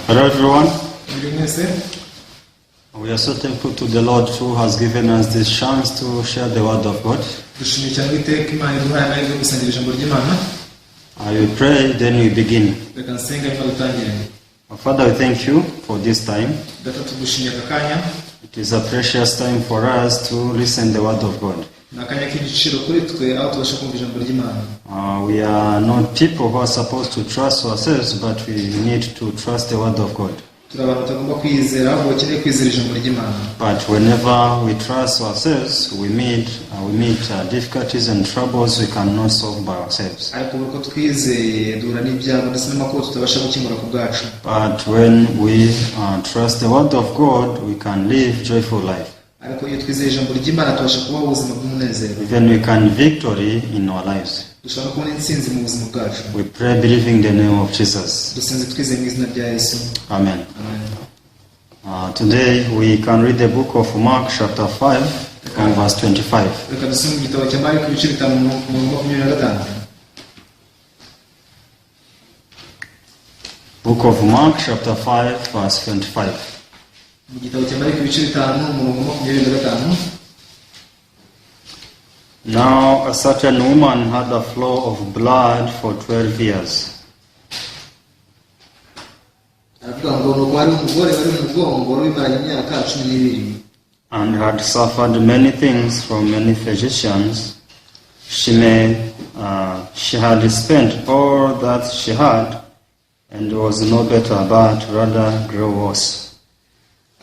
Hello everyone. Muri mwese. We are so thankful to the Lord who has given us this chance to share the word of God. Dushimiye cyane Uwiteka Imana iduhaye amahirwe yo gusangira ijambo ry'Imana. I will pray, then we begin. Reka nsenga nyuma dutangire. Our Father, we thank you for this time. Data, tugushimiye aka kanya. It is a precious time for us to listen the word of God. Ni akanya k'igiciro kuri twe aho tubasha kumva ijambo ry'Imana. We are not people who are supposed to trust ourselves, but we need to trust the word of God. Turi abantu batagomba kwiyizera, ahubwo bakeneye kwizera ijambo ry'Imana. But whenever we trust ourselves, we meet difficulties and troubles we cannot solve by ourselves. Ariko buri uko twizeye duhura n'ibyago ndetse n'amakuba tutabasha gukemura ku bwacu. But when we trust the word of God, we can live joyful life. Ariko iyo twizeye ijambo ry'Imana tubasha kubaho ubuzima bw'umunezero. Even we can victory in our lives. Dushobora no kubona intsinzi mu buzima bwacu. We pray believing the name of Jesus. Dusenze twizeye mu izina rya Yesu. Amen. Amen. Today we can read the book of Mark chapter 5 from verse 25. Reka dusome mu gitabo cya Mariko ibice 5 umurongo 25. Book of Mark chapter 5 verse 25. Mu gitabo cya Mariko ibice 5 umurongo 25. Now a certain woman had a flow of blood for 12 years. Aravuga ngo nuko hari umugore wari mu mugongo wari wimaranye imyaka 12. And had suffered many things from many physicians. She had spent all that she had, and was no better, but rather grew worse.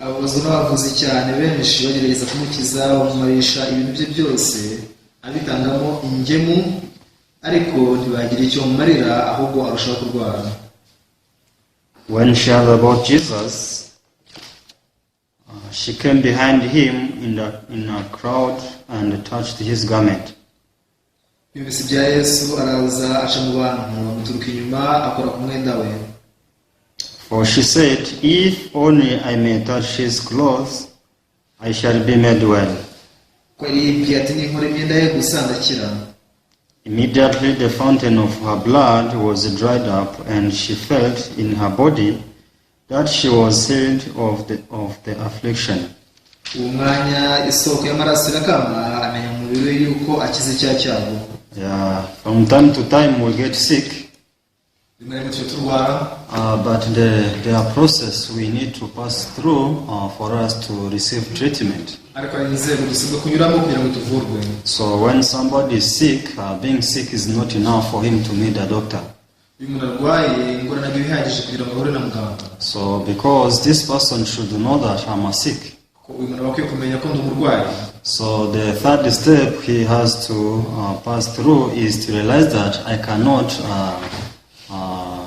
Ababazwa n'abavuzi cyane benshi bagerageza kumukiza, bamumarisha ibintu bye byose abitangamo ingemu, ariko ntibagira icyo bamumarira, ahubwo arushaho kurwara. When she heard about Jesus, she came behind him in a crowd and touched his garment. Yumvise ibya Yesu araza aca mu bantu amuturuka inyuma akora ku mwenda we. For she said, "If only I may touch his clothes, I shall be made well." Ko yaribwiye ati ninkora imyenda ye gusa ndakira. Immediately the fountain of her blood was dried up, and she felt in her body that she was healed of the affliction. Uwo mwanya isoko y'amaraso irakama, amenya mu mubiri we yuko akize cya cyago. Yeah, from time to time we get sick, Rimwe na rimwe tujya turwara, but there are process we need to pass through for us to receive treatment. Ariko hari inzego dusabwa kunyuramo kugira ngo tuvurwe. So when somebody is sick, being sick is not enough for him to meet a doctor. Iyo umuntu arwaye ingorane ntabwo iba ihagije kugira ngo ahure na muganga. So because this person should know that I'm a sick. Kuko uyu muntu aba akwiye kumenya ko ndi umurwayi. So the third step he has to pass through is to realize that I cannot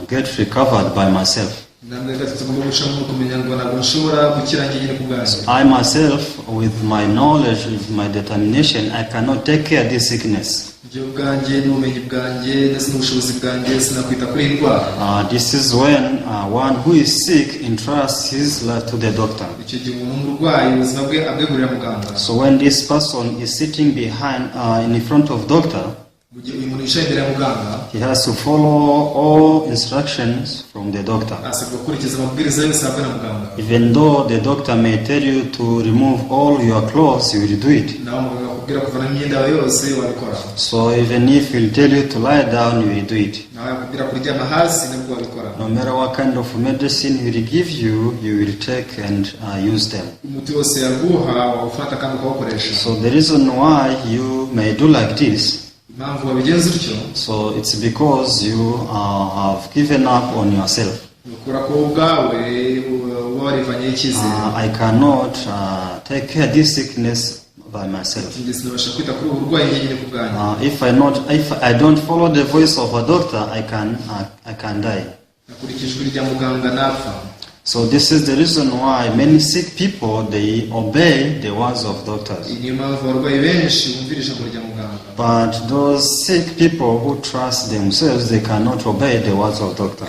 get recovered by myself. Intambwe ya gatatu tugomba gucamo ni ukumenya ngo ntabwo nshobora gukira njyenyine ku bwanjye. I myself, with my knowledge, with my determination, I cannot take care of this sickness. Njye ubwanjye n'ubumenyi bwanjye ndetse n'ubushobozi bwanjye sinakwita kuri iyi ndwara. This is when one who is sick entrusts his life to the doctor. Icyo gihe umuntu w'umurwayi ubuzima bwe abwegurira muganga. So when this person is sitting behind, in front of doctor, Mu gihe uyu muntu yicaye imbere ya muganga, he has to follow all instructions from the doctor. Asabwa gukurikiza amabwiriza yose ahabwa na muganga. Even though the doctor may tell you to remove all your clothes, you will do it. Nawe muganga akubwira kuvanamo imyenda yawe yose wabikora. So even if he'll tell you to lie down, you will do it. Nawe yakubwira kuryama hasi nabwo wabikora. No matter what kind of medicine he will give you, you will take and use them. Umuti wose yaguha wawufata kandi ukawukoresha. So the reason why you may do like this, Impamvu wabigenza utyo, so it's because you have given up on yourself. Ni ukubera ko wowe ubwawe uba warivanyeho icyizere. I cannot take care of this sickness by myself. Njye sinabasha kwita kuri ubu burwayi njyenyine ku bwanjye. If I don't follow the voice of a doctor, I can die. Nakurikije ijwi rya muganga napfa. So this is the reason why many sick people, they obey the words of doctors. Iyi niyo mpamvu abarwayi benshi bumvira ijambo rya muganga. But those sick people who trust themselves, they cannot obey the words of doctor.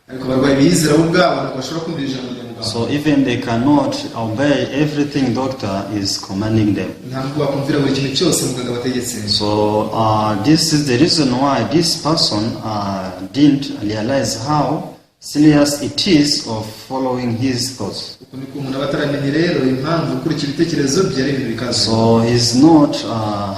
Ariko abarwayi biyizera bo ubwabo ntabwo bashobora kumvira ijambo rya muganga. So even they cannot obey everything doctor is commanding them. Ntabwo bakumvira buri kintu cyose muganga abategetse. So this is the reason why this person didn't realize how serious it is of following his thoughts. Uko niko umuntu aba ataramenye rero impamvu gukurikira ibitekerezo bye ari ibintu bikaze. So he's not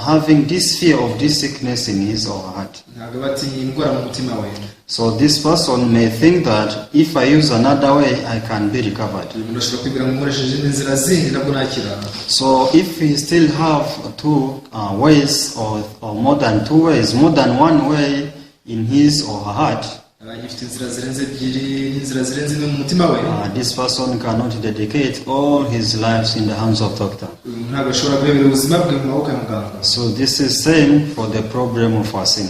having this fear of this sickness in his or her heart. Ntabwo aba atinya indwara mu mutima we. So this person may think that if I use another way, I can be recovered. Uyu muntu ashobora kwibwira ngo nkoresheje izindi nzira zindi nabwo nakira. So if he still have two ways or more than two ways, more than one way in his or her heart, aba agifite inzira zirenze ebyiri n'inzira zirenze imwe mu mutima we, this person cannot dedicate all his lives in the hands of doctor. Uyu muntu ntabwo ashobora guhebera ubuzima bwe mu maboko ya muganga. So this is same for the problem of our sin.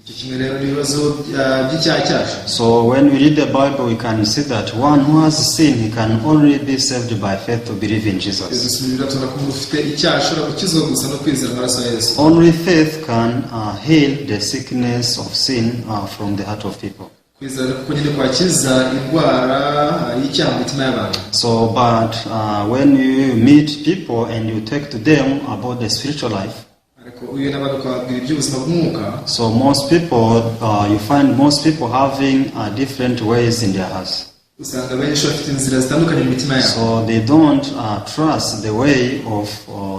Icyo kimwe rero n'ibibazo by'icyaha cyacu. So when we read the Bible, we can see that one who has sin, he can only be saved by faith to believe in Iyo Jesus. dusoma Bibiliya tubona ko umuntu ufite icyaha ashobora gukizwa gusa no kwizera amaraso ya Yesu. Only faith can heal the sickness of sin from the heart of people. Kwizera kuko nyine kwakiza indwara y'icyaha mu mitima y'abantu. So, but when you meet people and you talk to them about the spiritual life, ariko uhuye n'abantu ukababwira iby'ubuzima bw'umwuka, so most people, you find most people having different ways in their hearts. Usanga benshi bafite inzira zitandukanye mu mitima yabo. So they don't trust the way of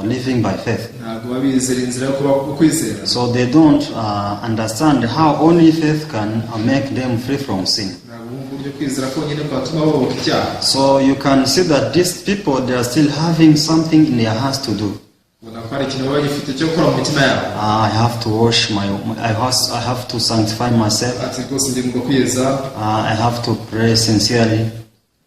living by faith. Ntabwo baba bizera inzira yo kuba kwizera. So they don't understand how only faith can make them free from sin. Ntabwo bumva uburyo kwizera konyine kwatuma babohoka icyaha. So you can see that these people, they are still having something in their hearts to do. Ubona ko hari ikintu baba bagifite cyo gukora mu mitima yabo. I have to wash my, I have to sanctify myself. Ati rwose njye ngomba kwiyeza. I have to pray sincerely.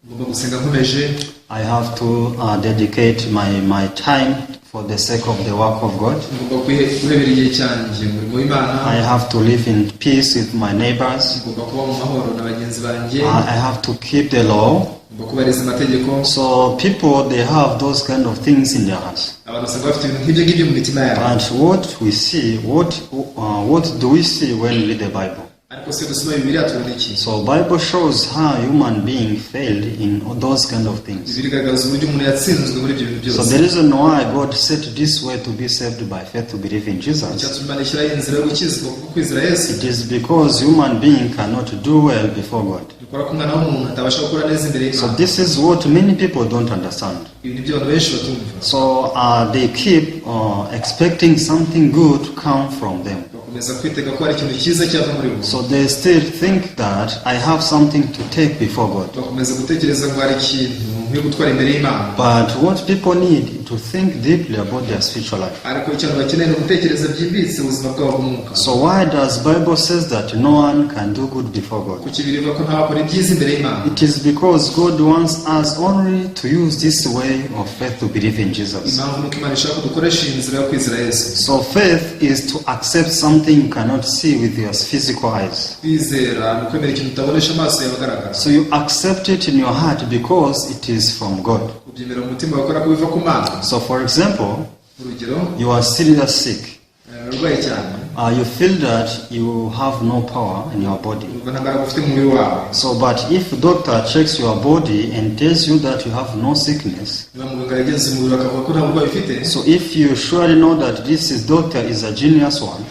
Ngomba gusenga nkomeje. I have to dedicate my time for the sake of the work of God. Ngomba guhebera igihe cyanjye umurimo w'Imana. I have to live in peace with my neighbors. Ngomba kuba mu mahoro na bagenzi banjye. I have to keep the law. Ngomba kubahiriza amategeko. So people, they have those kind of things in their hearts. Abantu usanga bafite ibintu nk'ibyo ngibyo mu mitima yabo. But what we see, what do we see when we read the Bible? Ariko se dusoma Bibiliya tubona iki? So Bible shows how human being failed in those kind of things. Bibiliya igaragaza uburyo umuntu yatsinzwe muri ibyo bintu So byose. the reason why God set this way to be saved by faith to believe in Jesus, Icyatumye Imana ishyiraho inzira yo gukizwa kuko kwizera Yesu, it is because human being cannot do well before God. Dukora ko umwana w'umuntu atabasha gukora neza imbere So y'Imana. this is what many people don't understand. Ibi ni byo abantu benshi batumva. So they keep expecting something good to come from them. Bakomeza kwitega ko hari ikintu cyiza cyava muri bo. So they still think that I have something to take before God. Bakomeza gutekereza ngo hari ikintu nkwiye gutwara imbere y'Imana. But what people need to think deeply about their spiritual life. Ariko icyo abantu bakeneye ni ugutekereza byimbitse ubuzima bwabo bw'umwuka. So why does Bible says that no one can do good before God? Kuki birivuga ko ntawakora ibyiza imbere y'Imana? It is because God wants us only to use this way of faith to believe in Jesus. Impamvu ni uko Imana ishaka ko dukoresha iyi nzira yo kwizera Yesu. So faith is to accept something you cannot see with your physical eyes. Kwizera ni ukwemera ikintu utabonesha amaso yawe agaragara. So you accept it in your heart because it is from God. Ubyemera mu mutima wawe kubera ko biva ku Mana. So for example, Urugero, you are serious sick. Urarwaye cyane. You feel that you have no power in your body. Urumva nta mbaraga ufite mu mubiri wawe. So, but if doctor checks your body and tells you that you have no sickness, Niba muganga yagenze umubiri akavuga ko nta burwayi ufite, so if you surely know that this is doctor is a genius one,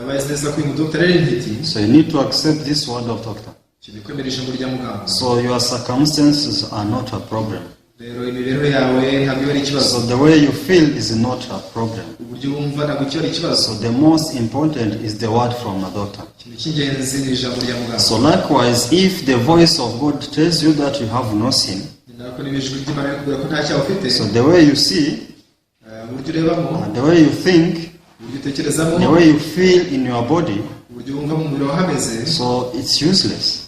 bazi neza ko uyu mudogiteri ari intiti, so you need to accept this word of doctor. Ukeneye kwemera ijambo rya muganga. So your circumstances are not a problem. Rero imibereho yawe ntabwo iba ari ikibazo. So the way you feel is not a problem. Uburyo wumva ntabwo kiba ari ikibazo. So the most important is the word from a doctor. Ikintu cy'ingenzi ni ijambo rya muganga. So likewise, if the voice of God tells you that you have no sin, Ni nako niba ijwi ry'Imana rikubwira ko nta cyaha ufite, so the way you see, uburyo urebamo, the way you think, uburyo utekerezamo, the way you feel in your body, uburyo wumva mu mubiri wawe hameze, so it's useless.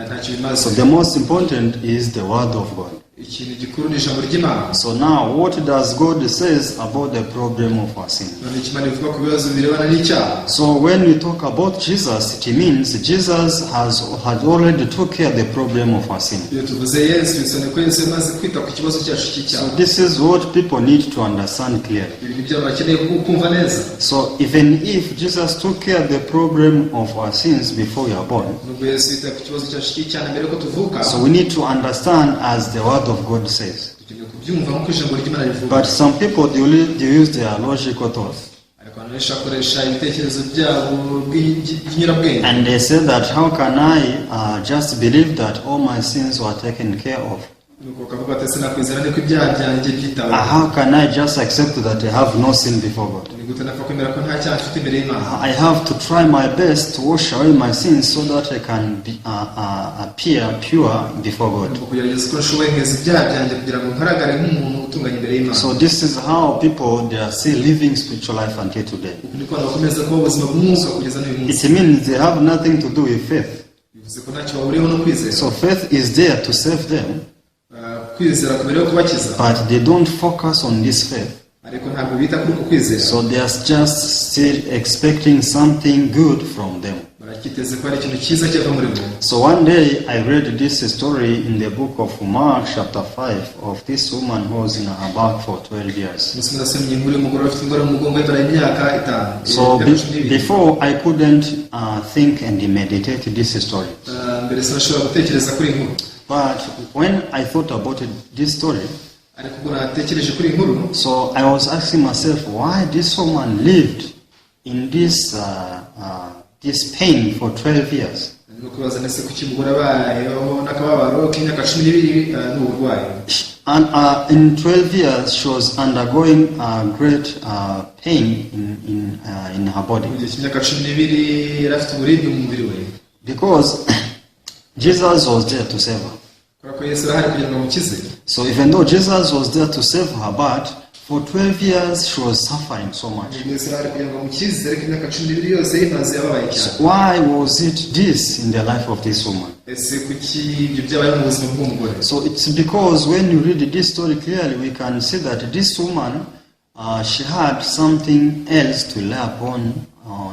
Ntacyo bimaze. So the most important is the word of God. Ikintu gikuru ni ijambo ry'Imana. So now, what does God says about the problem of our sin? None icyo Imana ivuga ku bibazo birebana n'icyaha? So when we talk about Jesus, it means Jesus has had already took care of the problem of our sin. Iyo tuvuze Yesu bisobanuye ko Yesu yamaze kwita ku kibazo cyacu cy'icyaha. So this is what people need to understand clearly. Ibi ni byo abantu bakeneye kumva neza. So even if Jesus took care of the problem of our sins before we are born, Nubwo Yesu yita ku kibazo cyacu cy'icyaha mbere yuko tuvuka, so we need to understand as the word of God says. Dukeneye kubyumva nk'uko ijambo ry'Imana rivuga. But some people, they use their logical thoughts. Ariko abantu Benshi bakoresha ibitekerezo byabo by'inyurabwenge. And they say that, "How can I just believe that all my sins were taken care of?" Nuko bakavuga bati ese nakwizera nte ko ibyaha byanjye byitaweho? How can I just accept that I have no sin before God? Ni gute napfa kwemera ko nta cyaha mfite imbere y'Imana? I have to try my best to wash away my sins so that I can appear pure before God. Ngomba kugerageza uko nshoboye nkeza ibyaha byanjye kugira ngo ngaragare nk'umuntu utunganye imbere y'Imana. So this is how people, they are still living spiritual life until today. Uku niko abantu bakomeza kuba ubuzima bw'umwuka kugeza n'uyu munsi. It means they have nothing to do with faith. Bivuze ko ntacyo bahuriyeho no kwizera. So faith is there to save them, Ah, kwizera kubereho kubakiza, but they don't focus on this faith. Ariko ntabwo bita kuri uku kwizera. So they are just still expecting something good from them. Baracyiteze ko hari ikintu cyiza cyava muri bo. So one day I read this story in the book of Mark, chapter 5, of this woman who was in her back for 12 years. Umunsi umwe nasomye inkuru y'umugore ufite indwara mu mugongo yamara imyaka 5, So imyaka 12. before I couldn't think and meditate this story. Ah, mbere sinashobora gutekereza kuri iyi nkuru. But when I thought about it, this story, Ariko ubwo natekereje kuri iyi nkuru, so I was asking myself why this woman lived in this pain for 12 years. Ndimo kwibaza ndetse kuki umugore abayeho n'akababaro k'imyaka 12 ah, n'uburwayi. And in 12 years, she was undergoing great pain in her body Mu gihe cy'imyaka 12 yari afite uburibwe mu mubiri we. because Jesus was there to save her. Kubera ko Yesu arahari kugira ngo amukize. So even though Jesus was there to save her, but for 12 years she was suffering so much. Yesu arahari kugira ngo amukize ariko imyaka 12 yose yimaze yababaye cyane. So why was it this in the life of this woman? Ese kuki ibyo byabaye mu buzima bw'umugore? So it's because when you read this story clearly, we can see that this woman, she had something else to lay upon,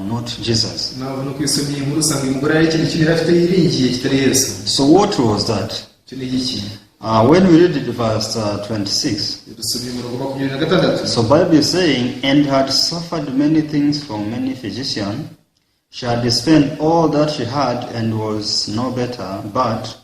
not Jesus. Nawe no kwisomye iyi nkuru usanga uyu mugore hari ikintu kintu yari afite yiringiye kitari Yesu. So what was that? Icyo ni igiki? When we read the verse 26, Dusomye umurongo 26. So Bible is saying, "And had suffered many things from many physicians. She had spent all that she had and was no better, but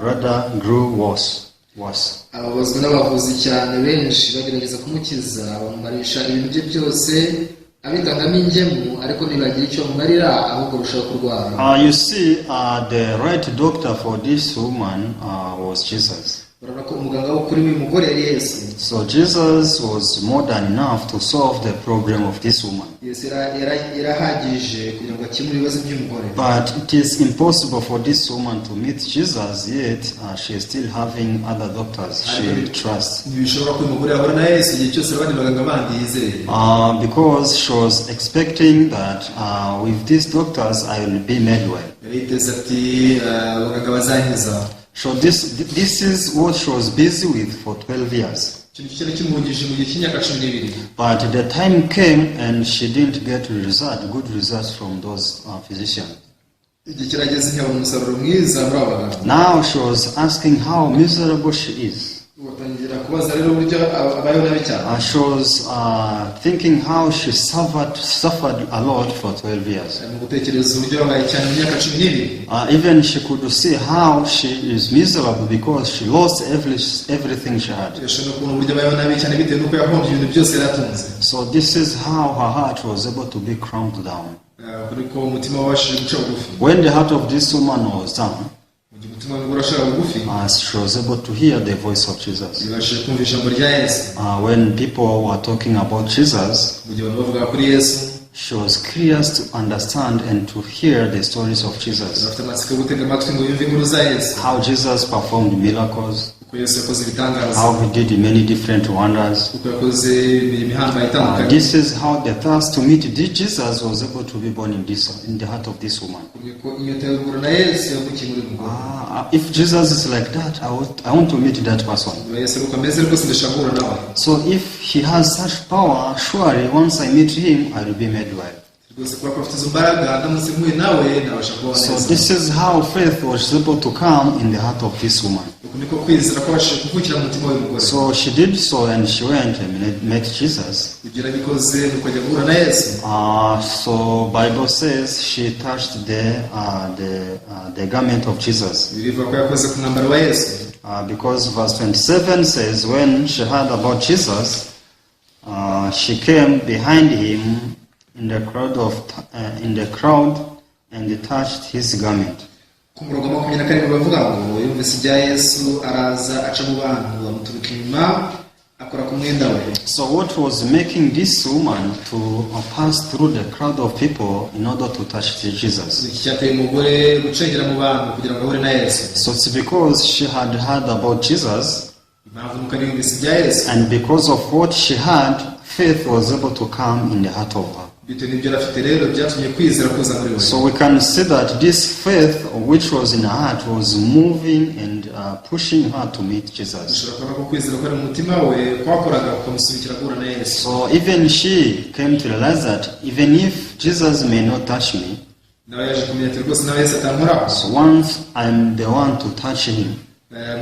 rather grew worse." Worse. Ababazwa n'abavuzi cyane benshi bagerageza kumukiza bamumarisha ibintu bye byose abitangamo ingemu ariko ntibagira icyo bamumarira ahubwo arushaho kurwara. You see, the right doctor for this woman was Jesus. Urabona ko umuganga w'ukuri w'uyu mugore yari Yesu. So Jesus was more than enough to solve the problem of this woman. Yesu yarahagije kugira ngo akemure ibibazo by'umugore. But it is impossible for this woman to meet Jesus, yet she is still having other doctors she trusts. Ntibishobora ko uyu mugore yahura na Yesu igihe cyose abandi baganga bandi yizeye. Because she was expecting that with these doctors I will be made well. Yari yiteze ati "Ah, abaganga bazankiza." So this is what she was busy with for 12 years. Ikintu cyari kimuhugije mu gihe cy'imyaka 12. But the time came and she didn't get good results from those physicians. Igihe kirageze ntiyabona umusaruro mwiza muri abo baganga. Now she was asking how miserable she is. Batangira kubaza rero uburyo abayeho nabi cyane. She was thinking how she suffered a lot for 12 years. Mu gutekereza uburyo yabaye cyane mu myaka 12. Even she could see how she is miserable because she lost everything she had. Yashobora no kubona uburyo abayeho nabi cyane bitewe n'uko yahombye ibintu byose yari atunze. So this is how her heart was able to be clamped down. Eh, ariko umutima wabashije guca bugufi. When the heart of this woman was down, Mu gihe umutima w'umugore wacaga bugufi, she was able to hear the voice of Jesus. yabashije kumva ijambo rya Yesu. When people were talking about Jesus, Mu gihe abantu bavuga kuri Yesu, she was curious to understand and to hear the stories of Jesus. afite amatsiko yo gutega amatwi ngo yumve inkuru za Yesu. How Jesus performed miracles, Uko Yesu yakoze ibitangaza, how he did many different wonders. Uko yakoze imirimo ihambaye itandukanye. This is how the thirst to meet this Jesus was able to be born in the heart of this woman. Niko inyota yo guhura na Yesu yavukiye muri uyu mugore. Ah, if Jesus is like that, I want to meet that person. Niba Yesu ari uko ameze rwose ndashaka guhura nawe. So if he has such power, surely once I meet him, I will be made well. Rwose kubera ko afite izo mbaraga ndamutse mpuye nawe nabasha kubaho So neza. this is how faith was able to come in the heart of this woman. Uku niko kwizera kwabashije kuvukira mu mutima w'uyu mugore. So she did so and she went and met Jesus. Ibyo yarabikoze nuko ajya guhura na Yesu. So Bible says she touched the garment of Jesus. Birivuga ko yakoze ku mwambaro wa Yesu. Because verse 27 says when she heard about Jesus, she came behind him in the crowd and touched his garment. Ku murongo wa 27 bavuga ngo yumvise ibya Yesu, araza aca mu bantu, amuturuka inyuma, akora ku mwenda we. So what was making this woman to pass through the crowd of people in order to touch Jesus? Iki cyateye umugore gucengera mu bantu kugira ngo ahure na Yesu? So it's because she had heard about Jesus, Impamvu nuko ari yumvise ibya Yesu, and because of what she had, faith was able to come in the heart of her. Bitewe n'ibyo yari afite rero byatumye kwizera kuza muri we. So we can see that this faith which was in her heart was moving and pushing her to meet Jesus. Dushobora kubona ko kwizera kwari mu mutima we kwakoraga kukamusunikira guhura na Yesu. So even she came to realize that even if Jesus may not touch me, Nawe yaje kumenya ati rwose nawe Yesu atankoraho, so once I'm the one to touch him,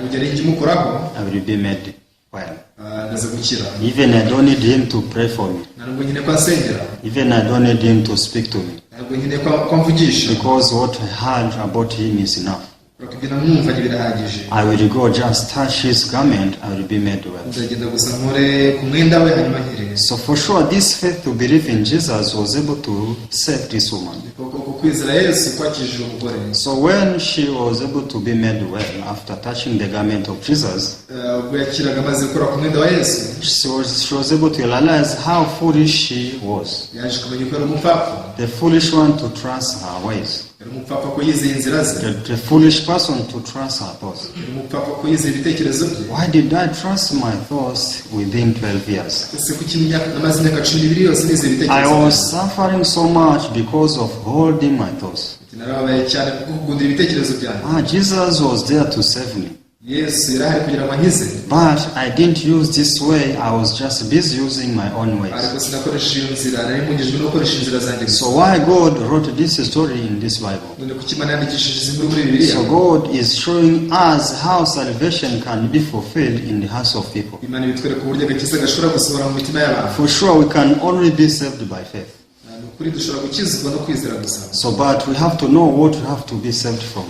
mu gihe ari njye umukoraho, I will be made well. Ndaza gukira. Even I don't need him to pray for me. Nta nubwo nkeneye ko ansengera. Even I don't need him to speak to me. Ntabwo nkeneye ko amvugisha. Because what I heard about him is enough. Kubera ko ibyo namwumvanye birahagije. I will go just touch his garment, I will be made well. Nzagenda gusa nkore ku mwenda we, hanyuma nkire. So for sure, this faith to believe in Jesus was able to save this woman. Koko uku kwizera Yesu kwakijije umugore. So when she was able to be made well after touching the garment of Jesus, Ubwo yakiraga amaze gukora ku mwenda wa Yesu, she was able to realize how foolish she was. Yaje kumenya ko yari umupfapfa. The foolish one to trust her ways. Yari umupfapfa ko yizeye inzira ze. The foolish person to trust her thoughts. Yari umupfapfa ko yizeye ibitekerezo bye. Why did I trust my thoughts within 12 years? Ese kuki namaze imyaka 12 yose nizeye I ibitekerezo was byanjye? suffering so much because of holding my thoughts. Ati, narababaye cyane kuko kugundira ibitekerezo byanjye. Ah, Jesus was there to save me. Yesu yari ahari kugira ngo ankize. But I didn't use this way. I was just busy using my own ways. Ariko sinakoresheje iyo nzira, nari mpugijwe no gukoresha inzira zanjye gusa. So why God wrote this story in this Bible? None kuki Imana yandikishije izi nkuru muri Bibiliya? So God is showing us how salvation can be fulfilled in the hearts of people. Imana ibitwereka uburyo agakiza gashobora gusohora mu mitima y'abantu. For sure, we can only be saved by faith. Ni ukuri dushobora gukizwa no kwizera gusa. So, but we have to know what we have to be saved from.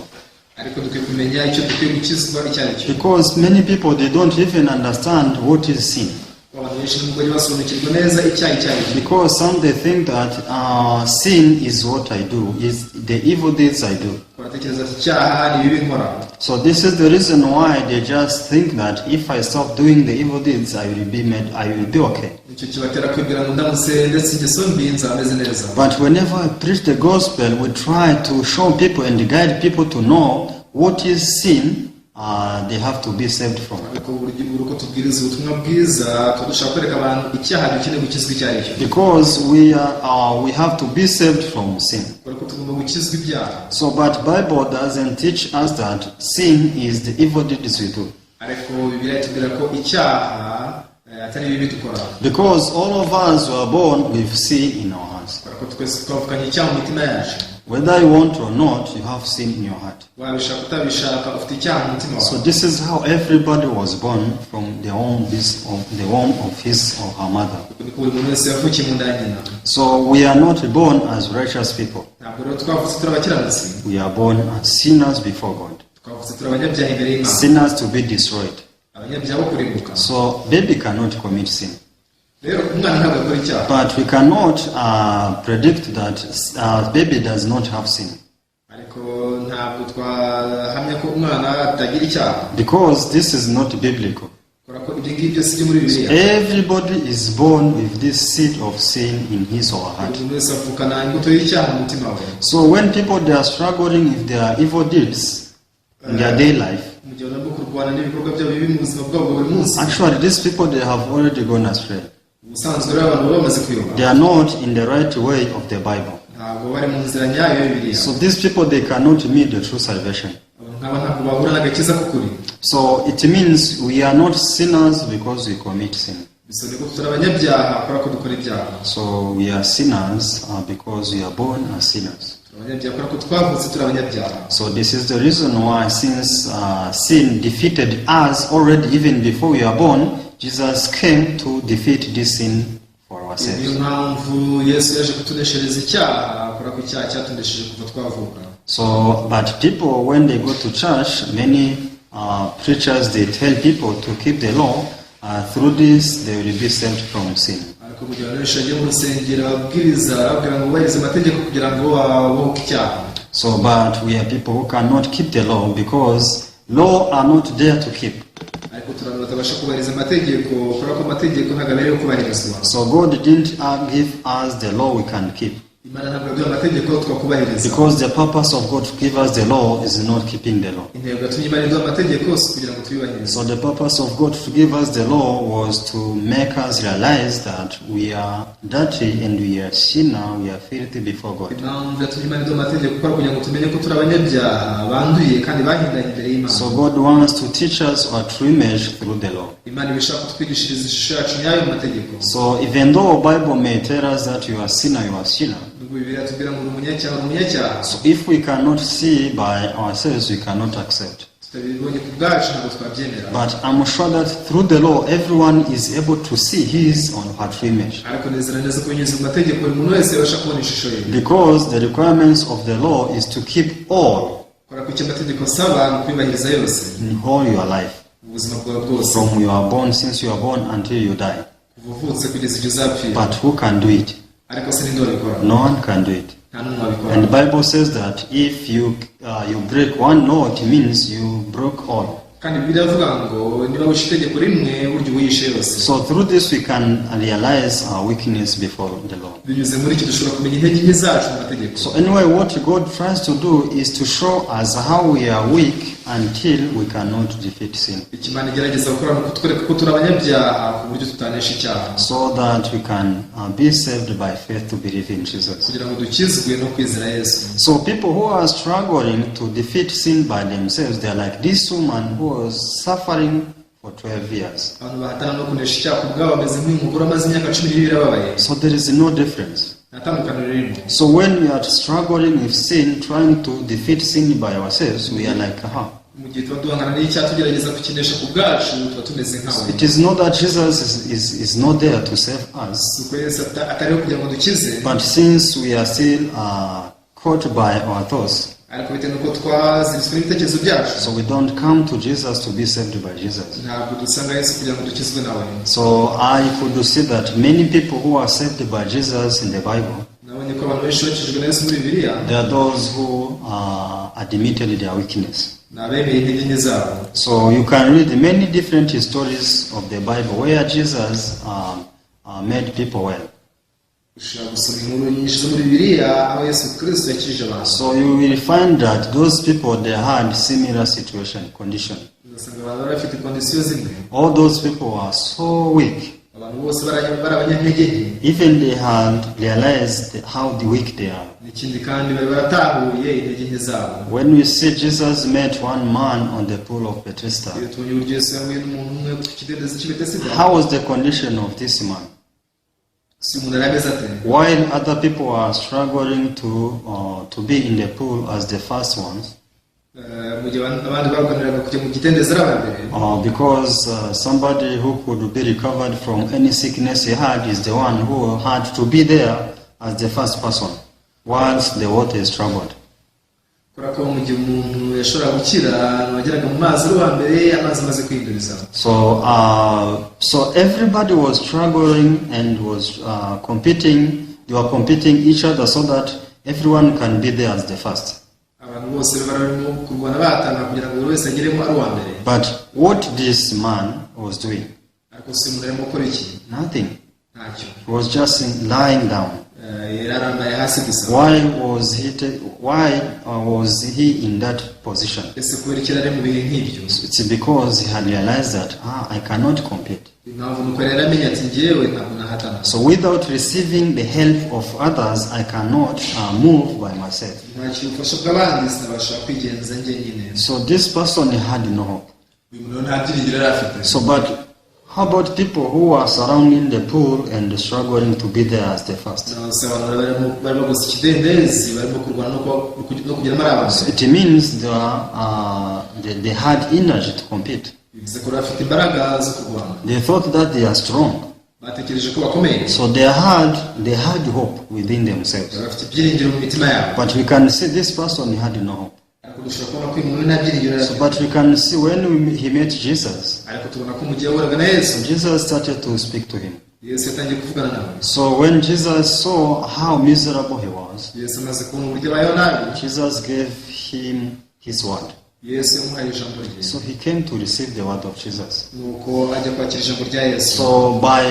Ariko dukwiye kumenya icyo dukwiye gukizwa icyo ari cyo. Because many people, they don't even understand what is sin. Abantu benshi nubwo bajya basobanukirwa neza icyaha icyo ari cyo. Because some, they think that sin is what I do, is the evil deeds I do. Baratekereza ati icyaha ni ibibi nkora. So this is the reason why they just think that if I stop doing the evil deeds, I will be made, I will be okay. Nicyo kibatera kwibwira ngo ndamutse ndetse ingeso mbi nzaba meze neza. But whenever I preach the gospel, we try to show people and guide people to know what is sin they have to be saved from. Ariko buri uko tubwiriza ubutumwa bwiza tuba dushaka kwereka abantu icyaha dukeneye gukizwa icyo ari cyo. Because we have to be saved from sin. Kubera ko tugomba gukizwa ibyaha. So, but Bible doesn't teach us that sin is the evil deeds we do. Ariko Bibiliya itubwira ko icyaha atari ibibi dukora. Because all of us were born with sin in our hearts. Kubera ko twese twavukanye icyaha mu mitima yacu. Whether you want or not, you have sin in your heart. Wabishaka utabishaka ufite icyaha mu mutima So wawe. this is how everybody was born from the womb of his or her mother. Uko niko buri muntu wese yavukiye mu nda ya nyina. So we are not born as righteous people. Ntabwo rero twavutse turi abakiranutsi. We are born as sinners before God. Twavutse turi abanyabyaha imbere y'Imana. Sinners to be destroyed. Abanyabyaha bo kurimbuka. So baby cannot commit sin. Rero umwana ntabwo akora icyaha. But we cannot predict that baby does not have sin. Ariko ntabwo twahamya ko umwana atagira icyaha. Because this is not biblical. Kubera ko ibyo ngibyo si byo muri Bibiliya. Everybody is born with this seed of sin in his or her heart. Buri muntu wese avukana imbuto y'icyaha mu mutima we. So when people, they are struggling with their evil deeds in their day life, Mu gihe barimo kurwana n'ibikorwa byabo bibi mu buzima bwabo bwa buri munsi, actually these people, they have already gone astray. Ubusanzwe rero abantu baba bamaze kuyoba. They are not in the right way of the Bible. Ntabwo bari mu nzira nyayo ya Bibiliya. So these people, they cannot meet the true salvation. Abantu nk'aba ntabwo bahura n'agakiza k'ukuri. So it means we are not sinners because we commit sin. Bisobanuye ko tutari abanyabyaha kubera ko dukora ibyaha. So we are sinners because we are born as sinners. Turi abanyabyaha kubera ko twavutse turi abanyabyaha. So this is the reason why, since sin defeated us already even before we are born, Jesus came to defeat this sin for Niyo ourselves. mpamvu Yesu yaje kutuneshereza icyaha, kubera ko icyaha cyatunesheje kuva twavuka. So, but people, when they go to church, many preachers, they tell people to keep the law. Through this, they will be saved from sin. Ariko Ariko mu gihe abantu benshi bagiye mu rusengero, ababwiriza barababwira ngo bubahirize amategeko kugira ngo babohoke icyaha. So, but we are people who cannot keep the law because law are not there to keep. Ariko turi abantu batabasha kubahiriza amategeko kubera ko amategeko ntabwo abereyeho kubahirizwa. So God didn't give us the law we can keep. Imana ntabwo yaduha amategeko twakubahiriza. Because the purpose of God to give us the law is not keeping the law. Intego yatumye Imana iduha amategeko si kugira ngo tuyubahirize. So the purpose of God to give us the law was to make us realize that we are dirty and we are sinner, we are filthy before God. Impamvu yatumye Imana iduha amategeko ko ari kugira ngo tumenye ko turi abanyabyaha banduye kandi bahindanye imbere y'Imana. So God wants to teach us our true image through the law. Imana iba ishaka kutwigishiriza ishusho yacu nyayo mu mategeko. So even though Bible may tell us that you are sinner, you are sinner. Nubwo Bibiliya tubwira ngo uri umunyacyaha, uri umunyacyaha. So if we cannot see by ourselves, we cannot accept. Tutabibonye ku bwacu ntabwo twabyemera. But I'm sure that through the law, everyone is able to see his or her true image. Ariko nizera neza ko binyuze mu mategeko buri muntu wese yabasha kubona ishusho ye. Because the requirements of the law is to keep all Kubera ko icyo amategeko asaba ni ukuyubahiriza yose in all your life. mu buzima bwawe bwose. From you are born, since you are born until you die. Kuva uvutse kugeza igihe uzapfira. But who can do it? Ariko se ninde wabikora? No one can do it. Nta n'umwe wabikora. And the Bible says that if you break one law, it means you broke all. Kandi Bibiliya iravuga ngo niba wishe itegeko rimwe burya uba uyishe yose. So through this we can realize our weakness before the Lord. Binyuze muri iki dushobora kumenya intege nke zacu mu mategeko. So anyway, what God tries to do is to show us how we are weak until we cannot defeat sin. Icyo Imana igerageza gukora ni ukutwereka ko turi abanyabyaha ku buryo tutanesha icyaha. So that we can be saved by faith to believe in Jesus. Kugira ngo dukizwe no kwizera Yesu. So people who are struggling to defeat sin by themselves, they are like this woman who was suffering for 12 years. Abantu bahatana no kunesha icyaha ku bwabo bameze nk'uyu mugore amaze imyaka 12 ababaye. So there is no difference. Nta tandukaniro ririmo. So when we are struggling with sin, trying to defeat sin by ourselves, we are like her. Mu gihe tuba duhangana n'icyaha tugerageza kukinesha ku bwacu tuba tumeze nkawe. It is not that Jesus is not there to save us, Si uko Yesu atariho kugira ngo dukize, but since we are still caught by our thoughts, ariko bitewe n'uko twaziritswe n'ibitekerezo byacu, so we don't come to Jesus to be saved by Jesus. Ntabwo dusanga Yesu kugira ngo dukizwe nawe. So I could see that many people who are saved by Jesus in the Bible, Nabonye ko abantu benshi bakijijwe na Yesu muri Bibiliya, they are those who admitted their weakness. Ni abemeye intege nke zabo. So you can read many different stories of the Bible where Jesus made people well. Ushobora gusoma inkuru nyinshi zo muri Bibiliya aho Yesu Kirisito yakijije abantu. So you will find that those people, they had similar situation, condition. Ugasanga abantu bari bafite condition zimwe. All those people were so weak. Abantu bose bari abanyantege nke. Even they had realized how the weak they are. N'ikindi kandi bari baratahuye intege nke zabo. When we see Jesus met one man on the pool of Bethesda, Iyo tubonye uburyo Yesu yahuye n'umuntu umwe ku kidendezi cy'i Betesida, how was the condition of this man? Si umuntu yari ameze ate? While other people were struggling to be in the pool as the first ones, Mu gihe abandi barwaniraga kujya mu kidendezi ari aba mbere, because somebody who could be recovered from any sickness he had is the one who had to be there as the first person once the water is troubled. Kubera ko mu gihe umuntu yashoboraga gukira wageraga mu mazi ari uwa mbere amazi amaze kwihinduriza. So everybody was struggling and was competing. They were competing each other so that everyone can be there as the first. Abantu bose bari barimo kurwana bahatana kugira ngo buri wese ageremo ari uwa mbere. But what this man was doing? Ariko si umuntu arimo gukora iki? Nothing. Ntacyo. He was just lying down. Yari arambaye hasi gusa. Why was he in that position? Ese kubera iki yari ari mu bihe nk'ibyo? It's because he had realized that I cannot compete. Impamvu ni uko yari yaramenye ati njyewe ntabwo nahatana. So without receiving the help of others, I cannot move by myself. Ntakira ubufasha bw'abandi sinabasha kwigenza njyenyine. So this person had no hope. Uyu muntu nta byiringiro yari afite. So, but how about people who are surrounding the pool and struggling to be there as the first? Nonese abantu bari bagose ikidendezi barimo kurwana no kugeramo ari aba mbere? It means they had energy to compete. Bivuze ko bari bafite imbaraga zo kurwana. They thought that they are strong. Batekereje ko bakomeye. So they had hope within themselves. Bari bafite ibyiringiro mu mitima yabo. But we can see this person had no hope. Ariko dushobora kubona ko uyu muntu nta byiringiro yari So, afite. but we can see when he met Jesus, Ariko tubona ko mu gihe yahuraga na Yesu, Jesus started to speak to him. Yesu yatangiye kuvugana nawe. So when Jesus saw how miserable he was, Yesu amaze kubona uburyo abayeho nabi, Jesus gave him his word. Yesu yamuhaye ijambo rye. So he came to receive the word of Jesus. Nuko ajya kwakira ijambo rya Yesu. So by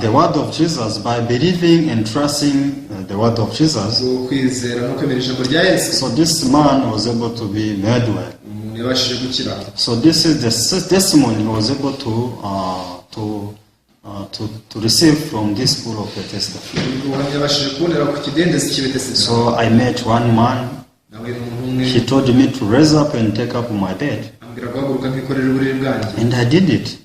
the word of Jesus, by believing and trusting the word of Jesus, Ubwo kwizera no kwemera ijambo rya Yesu, so this man was able to be made well. umuntu yabashije gukira. So this is the testimony he was able to receive from this pool of Bethesda. Ubwo buhamya yabashije kubonera ku kidendezi cy'i Betesida. So I met one man. Nawe umuntu umwe. He told me to raise up and take up my bed, Ambwira guhaguruka nkikorera uburiri bwanjye. And I did it,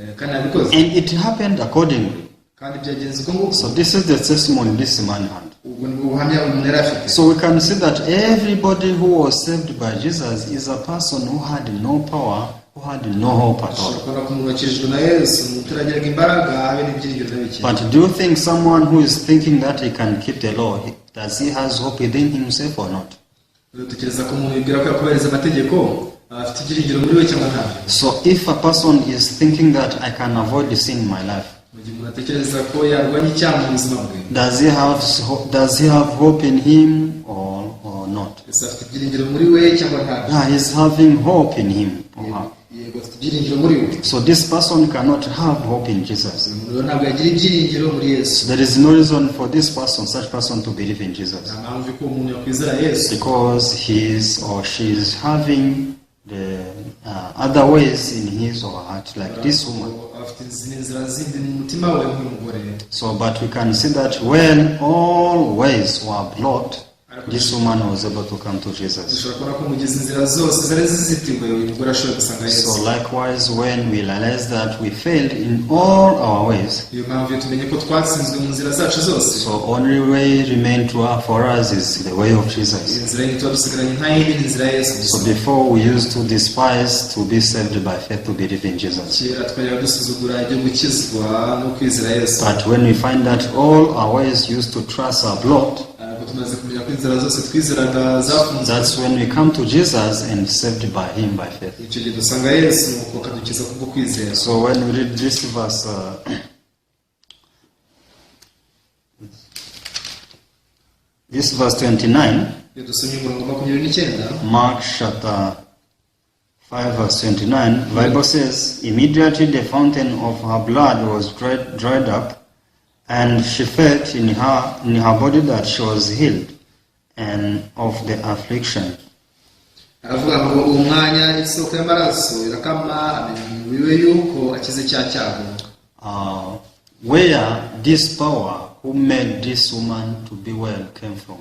Eh, kandi nabikoze. And it happened accordingly. Kandi byagenze uko nguko. So this is the testimony this man had. Ubwo nibwo buhamya umuntu yari afite. So we can see that everybody who was saved by Jesus is a person who had no power, who had no hope at Ushobora all. kubona ko umuntu wakijijwe na Yesu umuntu utaragiraga imbaraga habe n'ibyiringiro na bike. But do you think someone who is thinking that he can keep the law, does he has hope within himself or not? Uratekereza ko umuntu wibwira ko yakubahiriza amategeko aba afite ibyiringiro muri we cyangwa ntabyo? So if a person is thinking that I can avoid the sin in my life, Mu gihe umuntu atekereza ko yarwanya icyaha mu buzima bwe, does he have hope in him or not? Ese afite ibyiringiro muri we cyangwa ntabyo? Yeah, he's having hope in him or her. Yego, afite ibyiringiro muri we. So this person cannot have hope in Jesus. Uyu muntu rero ntabwo yagira ibyiringiro muri Yesu. So there is no reason for this person, such person, to believe in Jesus. Nta mpamvu ko umuntu yakwizera Yesu. Because he is or she is having the other ways in his or her heart, like this woman. Afite izindi nzira zindi mu mutima we nk'uyu mugore. So, but we can see that when all ways were blocked, this woman was able to come to Jesus. Dushobora kubona ko mu gihe izi nzira zose zari zizitiwe uyu mugore ashoboye gusanga Yesu. So, likewise, when we realize that we failed in all our ways, Niyo mpamvu iyo tumenye ko twatsinzwe mu nzira zacu zose, so only way remain to for us is the way of Jesus. Inzira yindi tuba dusigaranye nta yindi ni inzira ya Yesu So gusa. before we used to despise to be saved by faith to believe in Jesus. Kera twajyaga dusuzugura ibyo gukizwa no kwizera Yesu. But when we find that all our ways used to trust are blocked, Ariko tumaze kumenya ko inzira zose twizeraga zafunzwe, that's when we come to Jesus and saved by Him by faith. Icyo gihe dusanga Yesu nuko akadukiza kubwo kwizera. So when we read this verse, this verse 29, Iyo dusomye umurongo 29, Mark chapter 5 verse 29, Bible says, "Immediately the fountain of her blood was dried up, and she felt in her body that she was healed and of the affliction." Aravuga ngo uwo mwanya isoko y'amaraso irakama amenya mu mubiri we yuko akize cya cyago. Where this power who made this woman to be well came from?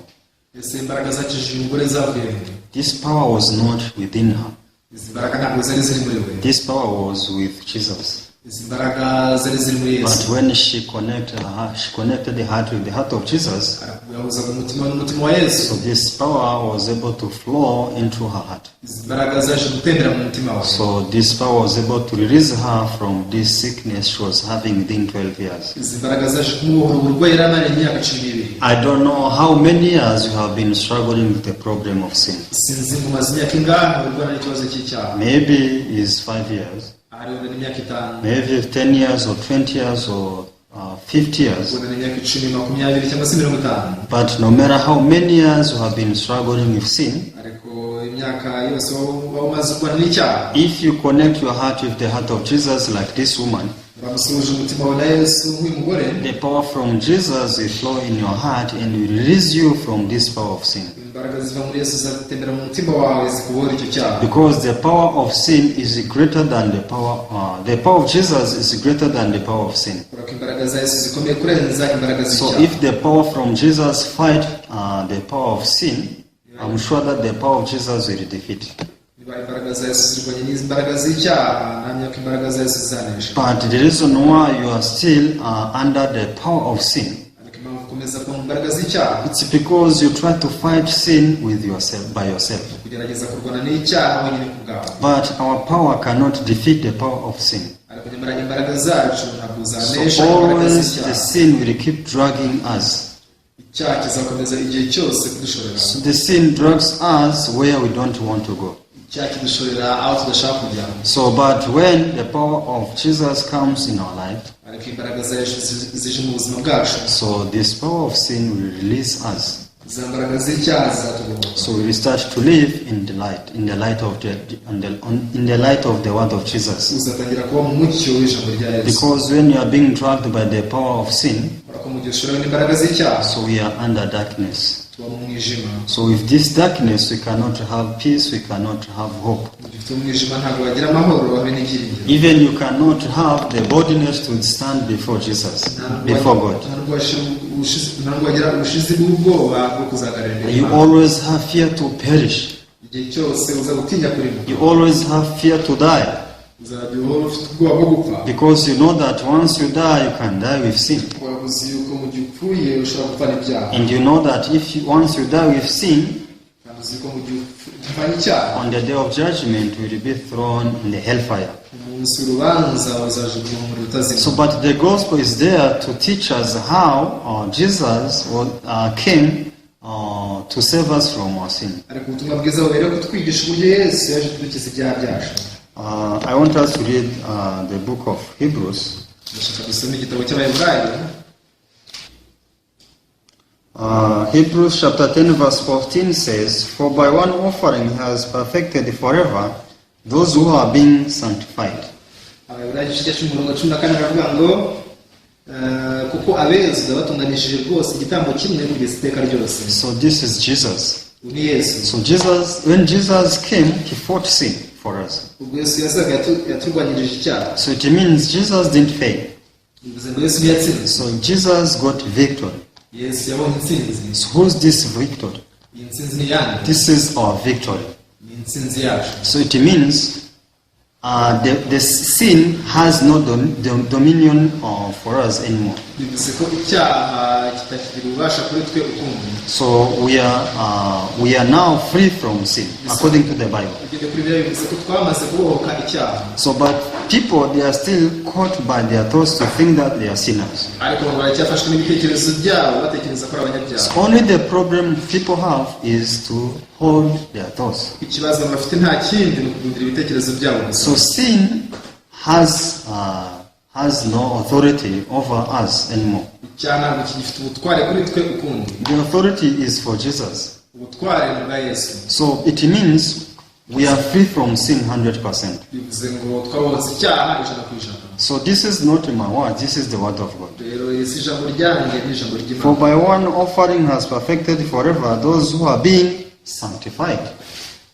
Ese imbaraga zakijije uyu mugore zavuye he? This power was not within her. Izi mbaraga ntabwo zari ziri muri we. This power was with Jesus. Izi mbaraga zari ziri muri Yesu. But when she connected the heart with the heart of Jesus. Yahuzaga umutima n'umutima wa Yesu. So this power was able to flow into her heart. Izi mbaraga zaje gutembera mu mutima we. So this power was able to release her from this sickness she was having within 12 years. Izi mbaraga zaje kumubohora uburwayi yari amaranye imyaka 12. I don't know how many years you have been struggling with the problem of sin. Sinzi ngo umaze imyaka ingahe urwana n'ikibazo cy'icyaha. Maybe it's 5 years, Ahari wenda n'imyaka 5, maybe 10 years or 20 years or 50 years. Wenda n'imyaka 10, 20 cyangwa se 50. But no matter how many years you have been struggling with sin, Ariko imyaka yose waba umaze urwana n'icyaha, if you connect your heart with the heart of Jesus like this woman, uramutse uhuje umutima wawe na Yesu nk'uyu mugore, the power from Jesus will flow in your heart and will release you from this power of sin. Imbaraga ziva muri Yesu zizatembera mu mutima wawe zikubohora icyo cyaha. Because the power of sin is greater than the power, the power of Jesus is greater than the power of sin. Kubera ko imbaraga za Yesu zikomeye kurenza imbaraga So z'icyaha. if the power from Jesus fight the power of sin, I'm sure that the power of Jesus will defeat. Niba imbaraga za Yesu zirwanya n'izi mbaraga z'icyaha ntamenya ko imbaraga za Yesu zizanesha. But the reason why you are still under the power of sin, Ariko impamvu ukomeza kuba mu mbaraga z'icyaha, it's because you try to fight sin with yourself, by yourself. Kugerageza kurwana n'icyaha wenyine ku bwawe. But our power cannot defeat the power of sin. Ariko nyamara imbaraga zacu ntabwo So zanesha imbaraga always the z'icyaha. Sin will keep dragging us. Icyaha kizakomeza igihe cyose kudushorera. So the sin drags us where we don't want to go. Icyaha kidushorera aho tudashaka kujya. So, but when the power of Jesus comes in our life, Ariko imbaraga za Yesu zije mu buzima bwacu, So this power of sin will release us. Za mbaraga z'icyaha zizatubohoka. So we will start to live in the light, in the light of the, on the, on, in the light of the word of Jesus. Uzatangira kuba mu mucyo w'ijambo rya Yesu. Because when you are being dragged by the power of sin, Kubera ko mu gihe ushorewe n'imbaraga z'icyaha, so we are under darkness. Tuba mu mwijima. So with this darkness, we cannot have peace, we cannot have hope. Mu gihe ufite umwijima ntabwo wagira amahoro habe n'ibyiringiro. Even you cannot have the boldness to stand before Jesus, before God. Ntabwo wagira ubushizi bw'ubwoba bwo kuzahagarara imbere You y'Imana. always have fear to perish. Igihe cyose uza gutinya kurimbuka. You always have fear to die. Uzajya uhora ufite ubwoba bwo gupfa. Because you know that once you die, you can die with sin. Waba uzi yuko mu gihe upfuye ushobora gupfana ibyaha. And you know that if you, once you die with sin, Kandi uzi ko mu gihe upfanye icyaha, on the day of judgment, you will be thrown in the hellfire. Umunsi w'urubanza uzajugunywa mu muriro utazima. So, but the gospel is there to teach us how Jesus came to save us from our sin. Ariko ubutumwa bwiza bubereye kutwigisha uburyo Yesu yaje kudukiza ibyaha byacu. I want us to read the book of Hebrews. Ndashaka dusome igitabo cy'Abaheburayo. Hebrews chapter 10, verse 14 says, "For by one offering he has perfected forever those who are being sanctified." Abaheburayo igice cya 10 umurongo wa 14 aravuga ngo kuko abezwa batunganishije rwose igitambo kimwe kugeza iteka ryose. So this is Jesus. Uyu ni Yesu. So Jesus, when Jesus came, he fought sin for us. Ubwo Yesu yazaga yaturwanyirije icyaha. So it means Jesus didn't fail. Bivuze ngo Yesu ntiyatsinze. So Jesus got victory. Yesu yabonye intsinzi. So who's this victory? Iyi ntsinzi ni iyande? This is our victory. Ni intsinzi yacu. So it means the sin has no dominion for us anymore. Bivuze ko icyaha kitakigira ububasha kuri twe ukundi. So we are now free from sin according to the Bible. Ugeze kuri Bibiliya bivuze ko twamaze kubohoka icyaha. So, but people, they are still caught by their thoughts to think that they are sinners. Ariko ngo baracyafashwe n'ibitekerezo byabo batekereza ko ari abanyabyaha. So only the problem people have is to hold their thoughts. Ikibazo bafite nta kindi ni ukugundira ibitekerezo byabo gusa. So sin has no authority over us anymore. Icyaha ntabwo kigifite ubutware kuri twe ukundi. The authority is for Jesus. Ubutware ni ubwa Yesu. So it means we are free from sin 100%. Bivuze ngo twabohotse icyaha 100%. So this is not my word, this is the word of God. Rero iri si ijambo ryanjye ni ijambo For ry'Imana. by one offering has perfected forever those who are being sanctified.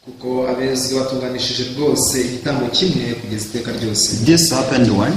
Kuko abezwa batunganishije rwose igitambo kimwe kugeza iteka ryose. This happened when?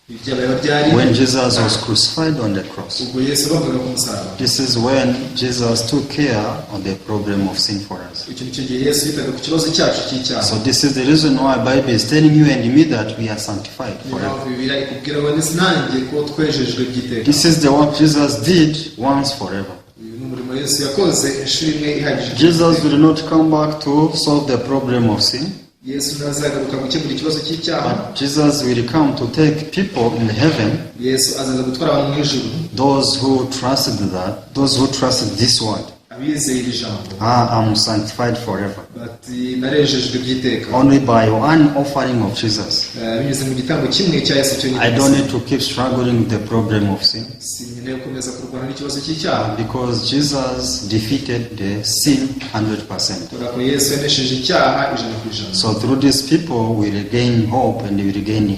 Ibi byabayeho ryari? When Jesus was crucified on the cross. Ubwo Yesu bambaga ku musaraba. This is when Jesus took care of the problem of sin for us. Icyo nicyo gihe Yesu yitaga ku kibazo cyacu cy'icyaha. So this is the reason why Bible is telling you and me that we are sanctified Niyo forever. mpamvu Bibiliya ikubwira ngo ndetse nanjye ko twejejwe by'iteka. This is the work Jesus did once forever. Uyu ni umurimo Yesu yakoze inshuro imwe ihagije. Jesus will not come back to solve the problem of sin, Yesu ntazagaruka gukemura ikibazo cy'icyaha. But Jesus will come to take people in heaven, Yesu azaza gutwara abantu mu ijuru, those who trusted that, those who trusted this word. Abizeye iri jambo. I am sanctified forever. Bati narejejwe by'iteka. Only by one offering of Jesus. Binyuze mu gitambo kimwe cya Yesu cyonyine. I don't need to keep struggling with the problem of sin Sinkeneye gukomeza kurwana n'ikibazo cy'icyaha because Jesus defeated the sin 100%. Kubera ko Yesu yanesheje icyaha 100%. So through these people, we regain hope and we regain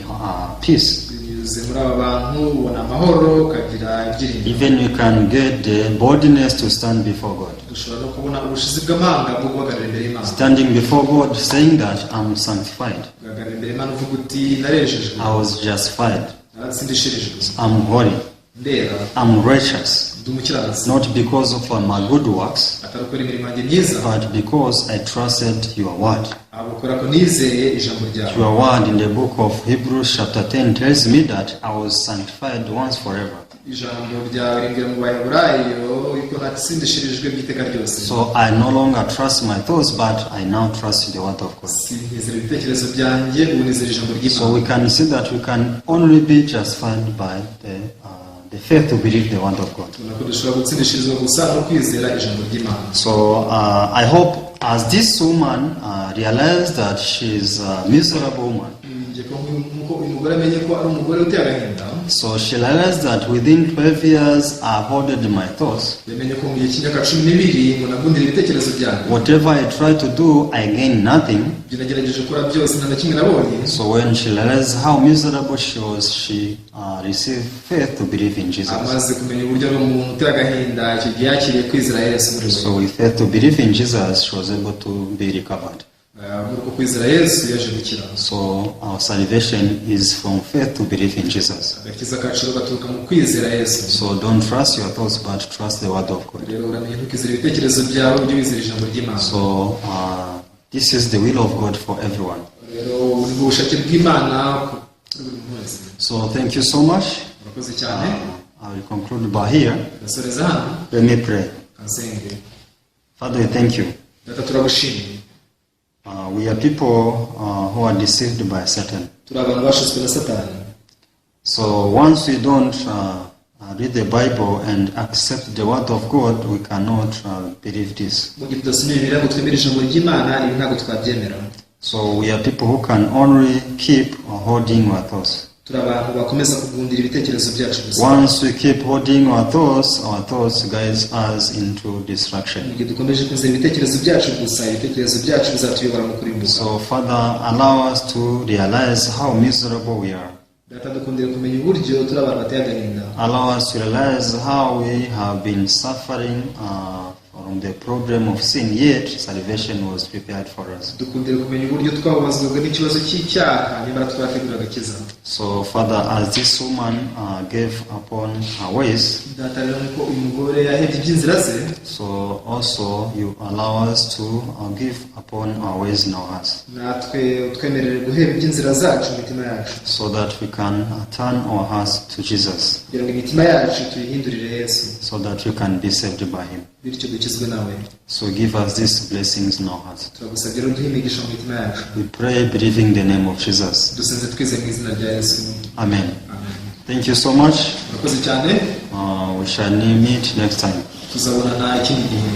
peace. Binyuze muri aba bantu ubona amahoro ukagira ibyiringiro. Even we can get the boldness to stand before God. Dushobora no kubona ubushizi bw'amanga bwo guhagarara imbere y'Imana. Standing before God saying that I'm sanctified, Guhagarara imbere y'Imana uvuga uti narejejwe, I was justified, naratsindishirijwe, I'm holy, ndera, I'm righteous. Ndi umukiranutsi. Not because of my good works, Atari ukora imirimo yanjye myiza, but because I trusted your word. Ahubwo kubera ko nizeye ijambo ryawe. Your word in the book of Hebrews, chapter 10, tells me that I was sanctified once forever. Ijambo ryawe rimbwira mu Baheburayo yuko natsindishirijwe by'iteka ryose. So I no longer trust my thoughts, but I now trust the word of God. Sinizera ibitekerezo byanjye ubu nizera ijambo So ry'Imana. we can see that we can only be justified by the faith to believe the word of God. Tubona ko dushobora gutsindishirizwa gusa no kwizera ijambo ry'Imana. So I hope as this woman realized that she's a miserable woman, Niringiye ko nk'uko uyu mugore amenye ko ari umugore uteye agahinda. So she realized that within 12 years I hoarded my thoughts. Yamenye ko mu gihe cy'imyaka 12 ngo nagundira ibitekerezo byanjye. Whatever I tried to do, I gained nothing. Ibyo nagerageje gukora byose, nta na kimwe nabonye. So when she realized how miserable she was, she received faith to believe in Jesus. Amaze kumenya uburyo ari umuntu uteye agahinda, icyo gihe yakiriye kwizera Yesu muri we. So with faith to believe in Jesus, she was able to be recovered. Muri uko kwizera Yesu yaje gukira. So our salvation is from faith to believe in Jesus. Agakiza kacu rero gaturuka mu kwizera Yesu. So don't trust your thoughts, but trust the word of God. Rero uramenye ntukizere ibitekerezo byawe, ujye wizera ijambo ry'Imana. So this is the will of God for everyone. Rero ubu ni bwo bushake bw'Imana kuri buri muntu wese. So thank you so much. Murakoze cyane. I will conclude by here. Ndasoreza hano. Let me pray. Kansenge. Father, we thank you. Data, turagushimiye. We are people who are deceived by Satan. Turi abantu bashutswe na Satani. So once we don't read the Bible and accept the word of God, we cannot believe this. Mu gihe tudasomye Bibiliya ngo twemere ijambo ry'Imana, ibi ntabwo twabyemera. So we are people who can only keep holding our thoughts. Turi abantu bakomeza kugundira ibitekerezo byacu gusa. Once we keep holding our thoughts guides us into destruction. Mu gihe dukomeje kwizera ibitekerezo byacu gusa, ibitekerezo byacu bizatuyobora mu kurimbuka. So Father, allow us to realize how miserable we are. Data, dukundire kumenya uburyo turi abantu bateye agahinda. Allow us to realize how we have been suffering from the problem of sin, yet salvation was prepared for us. Dukundire kumenya uburyo twababazwaga n'ikibazo cy'icyaha, nyamara twarategura agakiza. So, Father, as this woman gave upon her ways, Data, rero nkuko uyu mugore yahebye iby'inzira ze, so also you allow us to give upon our ways in our hearts, natwe twemerere guheba iby'inzira zacu mu mitima yacu, so that we can turn our hearts to Jesus, kugira ngo imitima yacu tuyihindurire Yesu, so that we can be saved by Him. Bityo dukizwe nawe. So, give us these blessings in our hearts. Turagusabye rero duhe imigisha mu mitima yacu. We pray, believing the name of Jesus. Dusenze twizeye mu izina rya Yesu. Amen. Amen. Thank you so much. Murakoze cyane. We shall meet next time. Tuzabonana ikindi gihe.